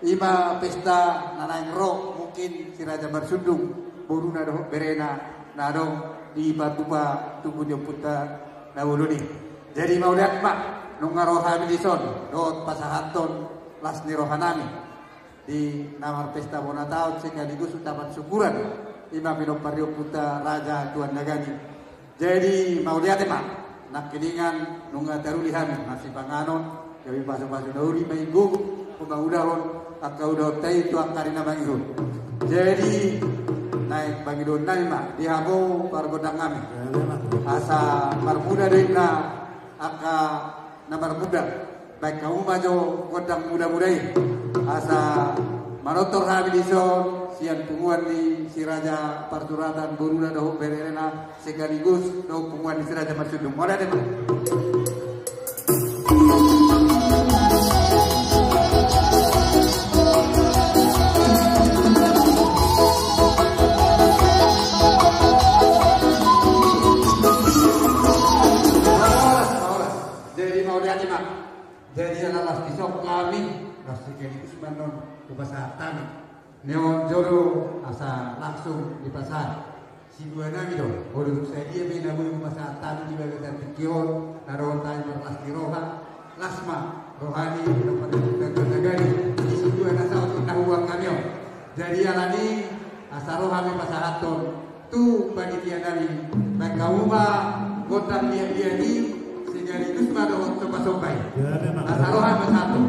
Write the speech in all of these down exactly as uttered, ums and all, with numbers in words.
Ima pesta na naeng ro mungkin si Raja Marsundung, boruna dohot berena na adong di patupa tugu ni ompunta na bolon i. Jadi mauliate ma, nunga ro hami dison dohot pasahathon las ni rohanami di na marpesta bona taon sekaligus ucapan syukuran, ima pinompar ni ompunta Raja Tuan Nagani. Jadi mauliate ma, nangkiningan nunga taruli hami marsipanganon, gabe pasupasu na uli ma i gogo, pamangulahon angka ulaonta i tu angka ari na mangihut. Jadi naeng pangidoannami ma di hamu pargondangnami, asa marmuda do inna angka na marmuda. Baen hamu ma jo gondang muda-muda i, asa manortor hami dison sian punguan ni si Raja Parsuratan, boruna dohot berena sekaligus dohot punguan ni si Raja Marsundung. Mauliate ma. Jadi mauliate ma. Jadi ala las dison hami, las sekaligus ma annon hupasahat hami. Nion jolo asa langsung dipasahat. Siduanami do, molo dung sadia pe na boi hupasahat hami di bagasan tingki on, na ro hami marlas ni roha, las ma roha ni pinompar ni ompunta Tuan Nagani di sidua na saut na huboan hami on. Jadi alani asa ro hami pasahathon tu panitia nami, baen hamu ma gondang liat-liat i sekaligus ma dohot somba-somba i. Asa ro hami pasahathon.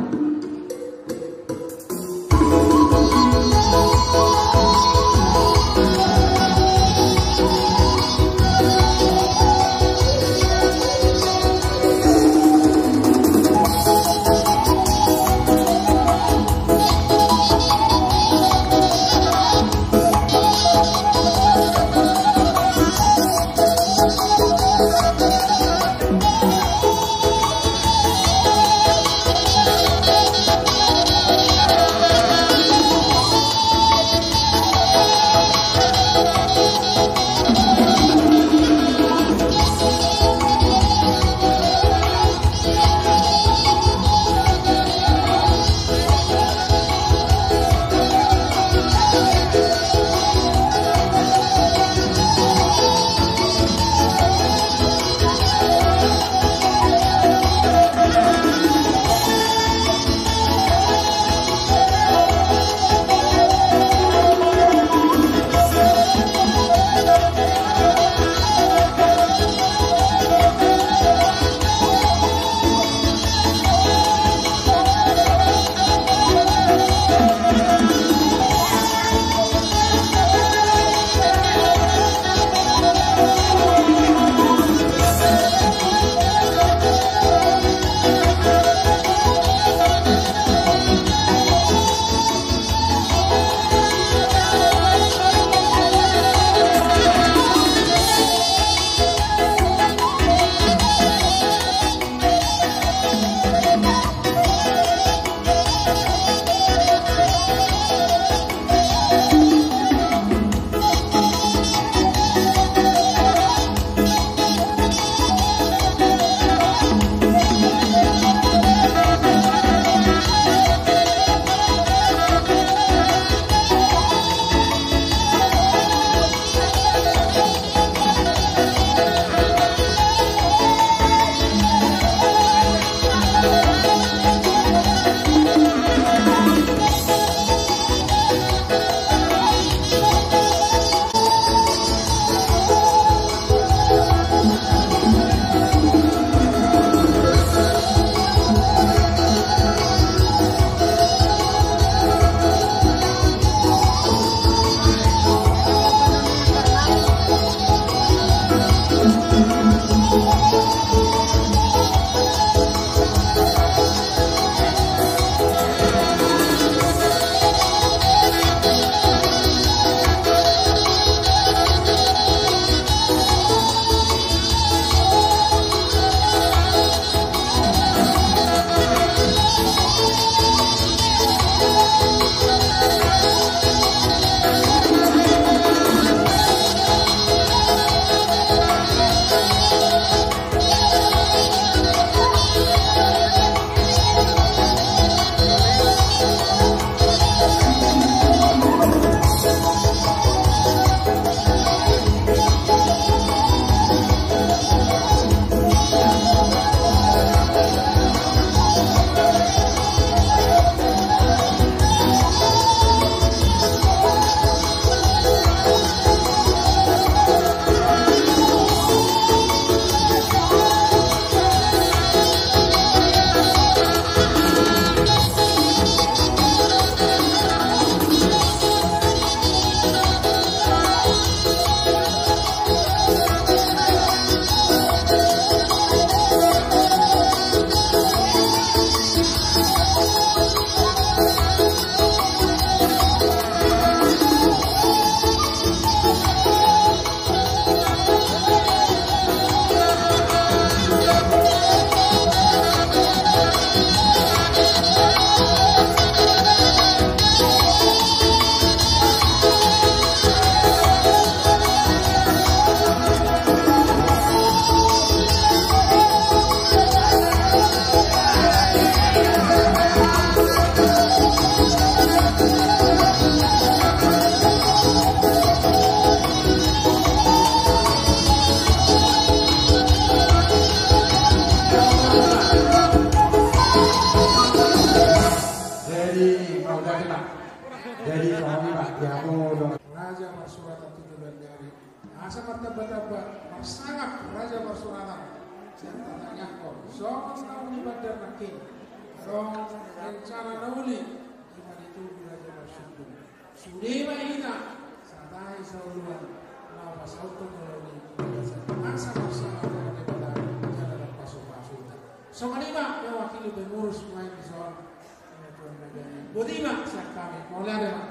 Suratan tu joloan ni ari. Asa martamba-tamba marsangap raja parsuratan. Sian tangiangkon songon na uli bandar nangkin. Adong rencana na uli. Ima dituju raja marsundung. Sude ma hita satai saoloan na pasauthon joloan i. Asa marsangap raja Debata jala pasu-pasu hita. Songon i ma mewakili pengurus main di son. Boti ma sian hami, mauliate ma.